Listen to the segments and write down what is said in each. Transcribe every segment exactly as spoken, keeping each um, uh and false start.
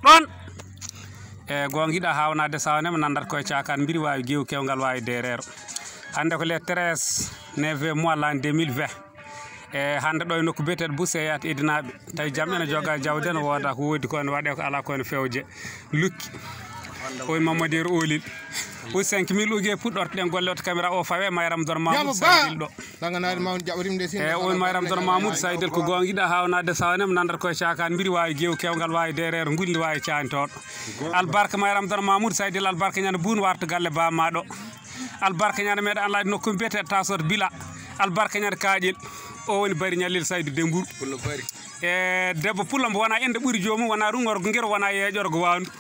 ɗon. E goonga yiɗa haawnade sawnema nandat koye caakan mbiri waawi geew kewngal waawi deereero. Hannde ko le treize neve mois l'an deux mille vingt. E hannde ɗo e nokku biyeteeɗo Bousseyat Edinaaɓe, tawi jam ene joga jawdi ene wooda ko woodi ko ene waɗe ko alaa ko ene fewje. Lukki. Oy Mamadou Yero Olil. O cinq mille uge puɗɗortoɗen golle o to caméra o fawe Mayram Dor Mamoudou Saydel ɗo. Ɗanganari mawni jaɓorimde sin. E on Mayram Dor Mamoudou Saydel ko goonga yiɗa haawnade sawnema nandat koye caakan mbiri waawi geew kewngal waawi deereero ngulli waawi caantoɗo. Albarka Mayram Dor Mamoudou Saydel albarka ñande buun warta galle bammaɗo. Albarka ñande meɗen Allah nokku biyeteeɗo Tasot Bila. Albarka ñande kaaƴel. O woni Bari Ñallel Saydu Demburu. E debbo pullo mbo wona ende ɓuri joomum, wona rungorgo ngero, wona yeeƴorgo waandu.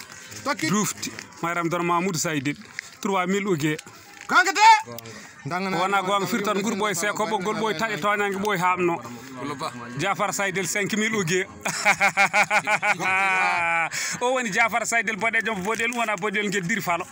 Dufti Mayram Dor Mamoudou Saydel. Trois mille uge. Kanko de. Wona goonga firtan nguru ɓooy seeko ɓoggol ɓooy taƴa tooñange ɓooy haaɓno. Jafar Saydel cinq mille uge. O woni Jafar Saydel boɗejo mo boɗel wona boɗel ngel diri falo.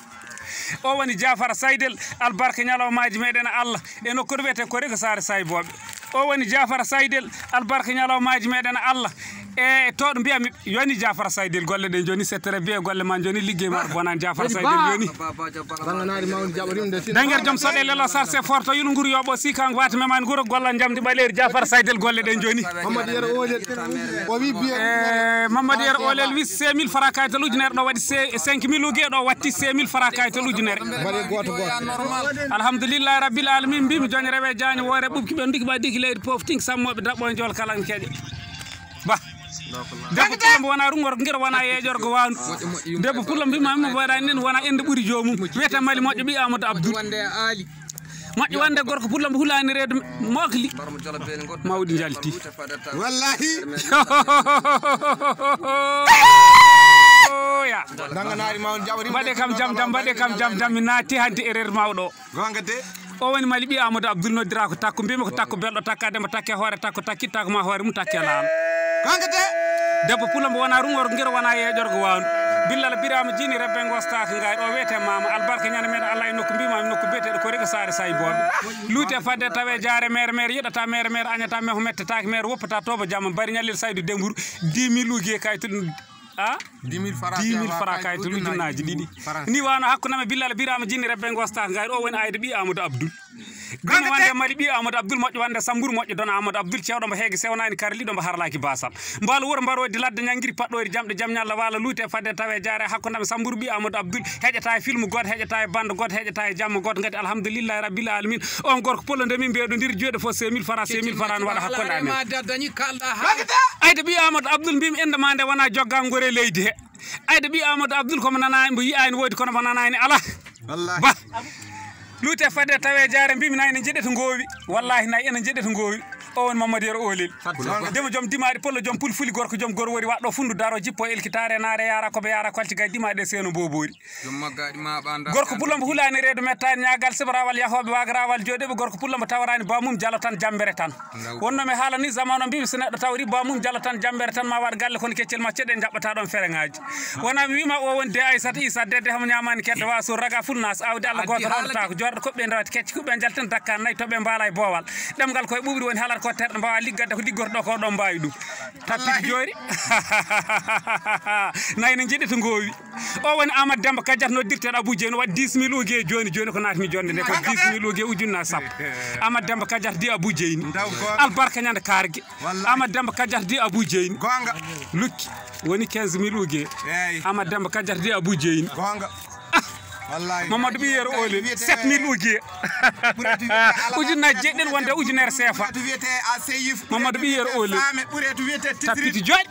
O woni Jafar Saydel albarka ñalawmaaji meɗen Allah e nokkude wiyete Korego Saare Saybooɓe. O woni Jafar Saydel albarka ñalawmaaji meɗen Allah. E to ɗo mbiyami yoni Jafar Saydel golle ɗe joni c'est très bien golle ma joni liggey ma bonani Jafar Saydel yoni. Ɗanganari mawni jaɓorimde sin. Danger joom soɗe lelo sarse forto yulu nguru yoɓo si kanko wata memani nguro golla jamdi ɓaleeri Jafar Saydel golle ɗe joni. Mamadou Yero Olel. O wi biye. E Mamadou Yero Olel wi cinq mille francs kaytal ujunere ɗo waɗi cinq mille uge ɗo watti cinq mille francs kaytal ujunere. Mbaɗe goto goto. Alhamdulillahi rabbil alamin mbimi joñe rewe jaño woore ɓuɓki ɓe ndiki ɓa diki leydi pofting sammoɓe daɓɓo e jol kala keƴe. Ba. Debbo pullo mbo wona rungorgo ngiro wona yeeƴorgo waandu. Debbo pullo mbima mo waɗani nen wona ende ɓuri joomum. Wiyete Mali moƴƴo ɓi Amadou Abdoul. Moƴƴo wonde gorko pullo mbo hulani reedu mokli. Mawɗi jalti. Wallahi. Oya. Mbaɗe kam jam jam, mbaɗe kam jam jam, mi naati hanti e reer mawɗo. Gonga de. O woni Mali ɓi Amadou Abdoul noddira ko takko mbimi ko takko belɗo takka demba takke hoore takko takki takko ma hoore mum takke laam. Gonga de. Debbo pullo mbo wona rungorgo ngiro wona yeeƴorgo waandu. Billal birama jini rebbe gostaka ngaari o wiyete mama albarka ñande meɗen Allah e nokku mbima e nokku biyeteɗo Korego Saare Saybooɓe. Luute fadde tawe jaare mere mere yiɗata mere mere añata meho mettataake mere woppata toba jamma Bari Ñallel Saydu Demburu dix mille uge kay tun. A dix mille francs kay to ujunnaji ɗiɗi. Ni wano hakkunde amen Billal Birama Jinni Rebbe Gosta ngayri o woni ayde ɓi Amadou Abdoul. Gino wonde Mali ɓi Amadou Abdoul moƴƴo wonde Samburu moƴƴo dona Amadou Abdoul cewɗo mbo heege sewnani karliɗo mbo harlaki basal. Mbalo wuro mbarodi ladde ñanngiri paɗɗori jamɗe jam ñalla wala luute fadde tawe jaare hakkunde amen Samburu ɓi Amadou Abdoul heƴata e film goto heƴata e bande goto heƴata e jamma goto gadi alhamdulillahi rabbil alamin. On gorko polo nde min mbeɗodiri juuɗe fof cinq mille francs cinq mille francs ne waɗa hakkunde amen. Ayde ɓi Amadou Abdoul mbimi inde ma nde wona joggangol e leydi he. Ayde ɓi Amadou Abdoul komo nanani mbo yiyani woodi kono mbo nanani ala. Ba luute fadde tawe jaare mbimi nayi ne jeɗɗe to ngowi. Wallahi nayi ene jeɗɗe to ngowi. O woni Mamadou Yero Olel. Demo joom dimaɗi pollo joom pulfuli gorko joom gorwori waɗɗo fundu daro jippo elkitare nare yara koɓe yara kolti gay dimaɗi e seno bobori. Gorko pullo mbo hulani reedu mettani ñagal sibarawal yahoɓe wagarawal joɗeɓe gorko pullo mbo tawarani bamum jalo tan jambere tan. Wonno mi haalani zamanu mbimi so neɗɗo tawri bamum jalo tan jambere tan ma waɗ galle kono keccel ma ceɗe jaɓɓata ɗon fereŋaji. Wona mi wima o woni de Aysata Isa dedde hamo ñamani kedde wa sur raga fulnas awdi Allah goto rondatako jorɗo koɓɓe ndewata kecce kuɓɓe jalten dakka nayi toɓe mbala e bowal. Ɗemgal koye ɓuɓri woni haalata ko terɗe mbawa liggadde ko liggorɗo ko ɗon mbawi ɗum. Tappiti joori. Nayi ne jeɗɗi to ngowi. O woni Amadou Demba Kadiata noddirteɗo Abou Dieng waɗi dix mille uge joni joni ko natmi jonde nde ko dix mille uge ujunna sappo. Amadou Demba Kadiata di Abou Dieng. Albarka ñande karge. Amadou Demba Kadiata di Abou Dieng. Lukki woni quinze mille uge. Amadou Demba Kadiata di Abou Dieng. Mamadou ɓi Yero Olel sept mille uge. Ujunnaji jeɗɗen wonde ujunere sefa. Mamadou ɓi Yero Olel tappiti joɗi.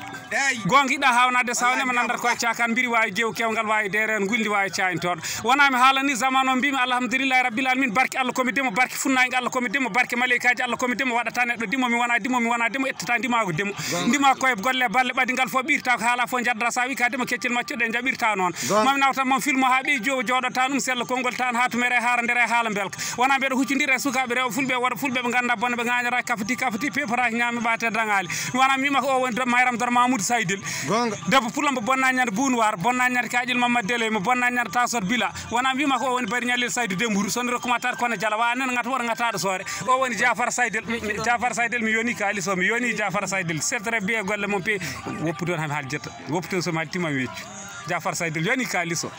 Gonga yiɗa hawnade sawnema nandat koye cakan mbiri wawi gew kewngal wawi deren gulli wawi cayntoɗo. Wona mi haalani zamanu o mbimi alhamdulillahi rabbil alamin barke Allah komi demo barke funnangue Allah komi demo barke maleykaji Allah komi demo waɗata neɗɗo dimo mi wona dimo mi wona demo ettata ndimako demo. Ndima koye golle balle ɓadi ngal fof ɓirta ko haala fof jaddata sa wi ka demo keccel maccuɗe jaɓirta noon. Mami nawtan mon filmo ha ɓeyi jowo joɗotan ɗum sella konngol tan ha tumere hara ndere haala belka. Wona mbeɗa huccodira e sukaɓe rewɓe fulɓe e worɓe fulɓe ɓe ganda bone ɓe gañata kafati kafati peparaki ñami ɓate daŋali. Mi wona mi wima ko o woni Mayram Dor Mamoudou. Saydel. Gonga. Debbo pullo mbo bonna ñande Buunwaar, bonna ñande Kaƴel Mamma Dele, mo bonna ñande Tasot Bila. Wona mbima ko o woni bari ñallel Saydu Demburu, soni rokkuma tar kono jala, wa nen ngata wor ngata ɗo soore. O woni Jafar Saydel, mi, mi, Jafar Saydel, mi yoni kalis o, mi yoni Jafar Saydel. C'est très bien, golle mon pe, woppu toon han haal jetta. Woppu toon so mi haal timma mi weccu. Jafar Saydel yoni kalis o.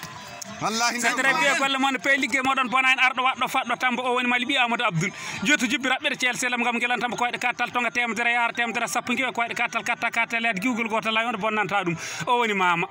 Wallahi, c'est très bien, golle mon pe, ligge moɗon bona en arɗo waɗɗo faɗɗo tambo, o woni Mali ɓi Amadou Abdoul. Jottu jubbi raɓɓere ceel selam ngam ngelan tambo koyɗe kattal tonga temedere yara temedere sappo ngiwe koyɗe kattal katta kattal yaade giwgol gotal lay on bonnanta ɗum. O woni mama.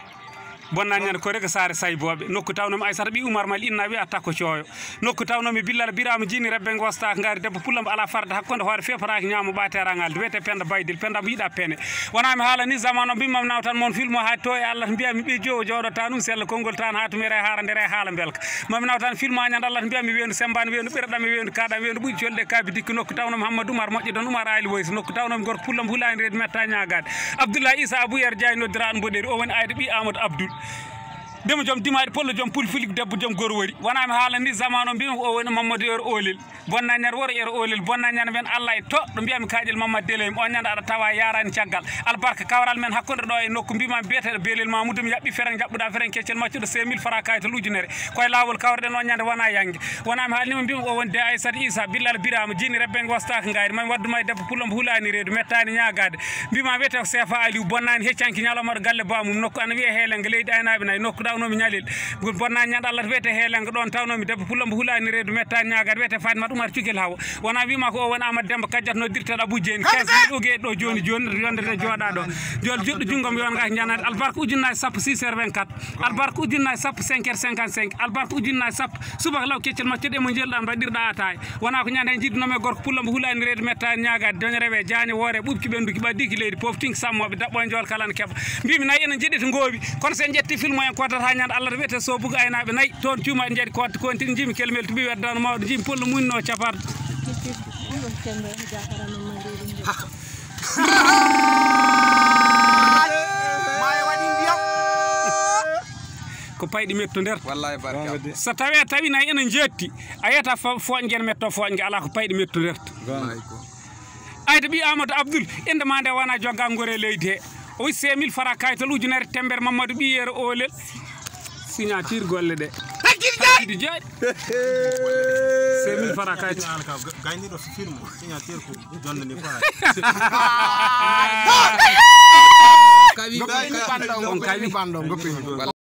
Bonnani ñande ko rega saare saybooɓe. Nokku tawnomi Aysata ɓi Umar Mali inna wi atta ko cooyo. Nokku tawnomi Billal Birama Jini rebbe ngo wasta ngaari debbo pullo mbo ala farde hakkunde hoore fefaraaki ñaamo ɓa teraŋal wiyete Penda Baydel. Penda mbo yiɗa pene. Wona mi haala ni zamano mbimam nawtan mon filmo ha to e Allah mbiya mi ɓe jowo jooɗo tanum sella konngol tan ha to mere haara ndere haala mbelka. Mami nawtan filmo ha ñande Allah mbiya mi weendu sembani weendu ɓiraɗam e weendu kaɗam weendu ɓuy colde kabi dikki nokku tawnomi Hammadou Umar moƴƴo don Umar Ali Woyso nokku tawnomi gorko pullo mbo hulani reedu metta ñagaade. Abdoulaye Issa Abou Yer Diaye noddiraɗo mboɗeri o woni ayde ɓi Amadou Abdoul. Demo joom dimaɗi pollo joom pulfulik debbo joom gorwori wona mi haalani zamano mbimi o woni Mamadou Yer Olel. Bonna ñande woro Yer Olel bonna ñande men Allah e to ɗo mbiyami kaƴel Mamadou Delem on ñande aɗa tawa yarani caggal. Albarka kawral men hakkunde ɗo e nokku mbima biyeteɗo Belel Mamoudou mi yaɓɓi fereng jaɓɓuɗa fereng keccel maccuɗo cinq mille fara kayital ujunere. Koye lawol kawreɗen on ñande wona yangue. Wona mi haalnima mbima o woni de Aissata Issa Billal Birama jini rebbe ngo wastaka ngayri mami wadduma e debbo pullo mbo hulani reedu mettani ñagade. Mbima wiyete ko Sefa Aliou bonnani heccanki ñalawma ɗo galle bamum nokku ana wiye Helenga leydi aynaɓe nayi nokku ɗawnomi ñalel. Bonnani ñande Allah wiyete Helenga ɗon tawnomi debbo pullo mbo hulani reedu mettani ñagade wiyete Fatima Oumar Cukel Hawa. Wona wima ko o woni Amadou Demba Kadiata noddirteɗo Abou Dieng quinze mille uge ɗo joni joni yonde nde jooɗa ɗo. Jol joɗɗo junggom yon gak janade albarka ujunnaji sappo six heures vingt-quatre. Albarka ujunnaji sappo cinq heures cinquante-cinq albarka ujunnaji sappo. Subaka law keccel maccuɗo emo jelɗan mbaɗirɗa ataya. Wona ko ñande hen jiddunoma e gorko pullo mbo hulani reedu mettani ñagade doña rewe jaaño woore ɓuɓki ɓenduki ɓaddiki leydi poftinki sammoɓe daɓɓo e jol kala ne keɓa. Mbimi nayi enen jeɗɗi to goowi kono sen ƴetti filmo en koddata ñande Allah to wiyete sobugo aynaɓe nayi toon cuumaɗe jeeɗi kotte kontini jimi kelmel to mbi weddano mawɗo jimi pullo munno caparɗo. Ko payɗi metto nder. Wallahi barka. So tawi a tawi nayi ene jeetti a yiyata fooƴnge ne metto fooƴnge ala ko payɗi metto nder. Ayta ɓi Amadou Abdoul inde ma nde wona jogga ngore leydi he. O wi cinq mille fara kaytal ujunere tember Mamadou ɓi Yero Olel. Signature golle ɗe. Takkiɗi jaaɗi. Cinq mille fara kaytal. Gayniɗo film signature ko jonde ni fara. Kawi. On kawi.